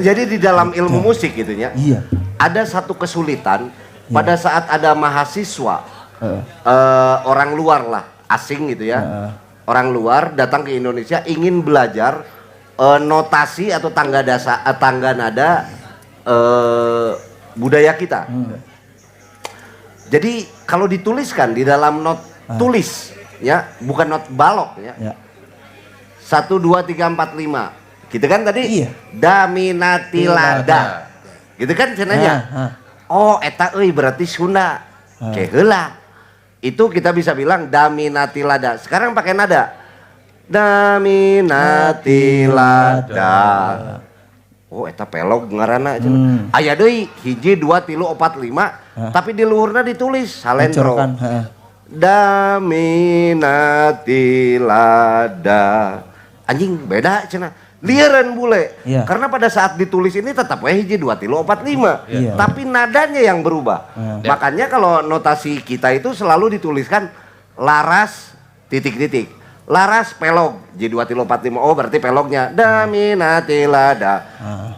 Jadi di dalam ilmu musik gitu ya. Ada satu kesulitan pada saat ada mahasiswa orang luar lah, asing gitu ya. Orang luar datang ke Indonesia ingin belajar notasi atau tangga dasa, tangga nada budaya kita. Jadi kalau dituliskan di dalam not tulis ya, bukan not balok ya. Satu, dua, tiga, empat, lima. Gitu kan tadi? Iya. Daminatilada. Gitu kan cenah nya? Ah, ah. Oh, eta euy berarti Sunda. Ke heula. Itu kita bisa bilang daminatilada. Sekarang pakai nada. Daminatilada. Oh, eta pelog ngaranna cenah. Aya deui hiji, dua, tilu, opat, lima, tapi di luhurna ditulis salendro. Bencorkan, heeh. Daminatilada. Anjing, beda cenah. Lieureun bule. Karena pada saat ditulis ini tetap we hiji, dua, tilu, opat, lima. Tapi nadanya yang berubah. Makanya kalau notasi kita itu selalu dituliskan laras titik-titik. Laras pelog J 2 tilu 4 5. Oh, berarti pelognya daminatilada.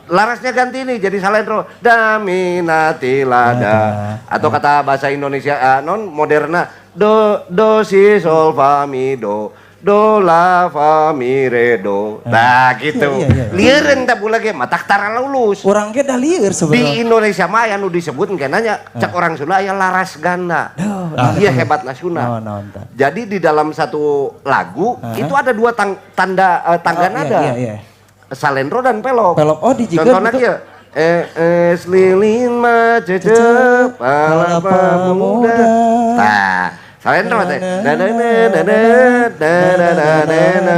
Larasnya ganti nih jadi salendro daminatilada. Atau kata bahasa Indonesia non moderna do do si sol fa mi do do la fa mi re do. Nah, gitu. Iya. Lieureun tah bule ge matak tara lulus. Urang ge dah lieur Di sebenarnya. Indonesia mah aya nu disebut kenanya cek orang Sunda aya laras ganda. Duh, Iya, hebatna Sunda. Naon naon tah? Jadi di dalam satu lagu itu ada dua tanda tangga Oh, iya, nada. iya. Salendro dan pelog. Pelog. Oh, dijieun Contohnya gitu. kieu. Es lilin mah cecep pala pemuda. Tah, salendro teh. Na na na na na na na na na na.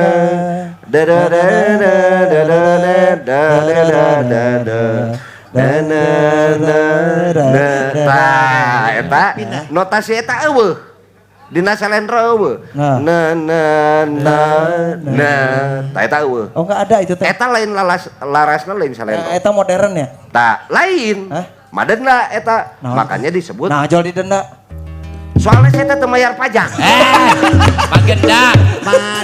Da da da da da da da da da da da. Na na na na. Tah, eta notasi eta euweuh. Dina salendro euweuh. Nah. Na na na na. Tah, eta euweuh. Oh, enggak ada itu teh. Eta lain laras, larasna lain salendro. Eh, eta modern ya? Tah, lain. Hah? Madenda eta. Naon? Makanya disebut Nah, jual didenda. Soalnya saya teh teu mayar pajak. Eh, magenda. Madenda.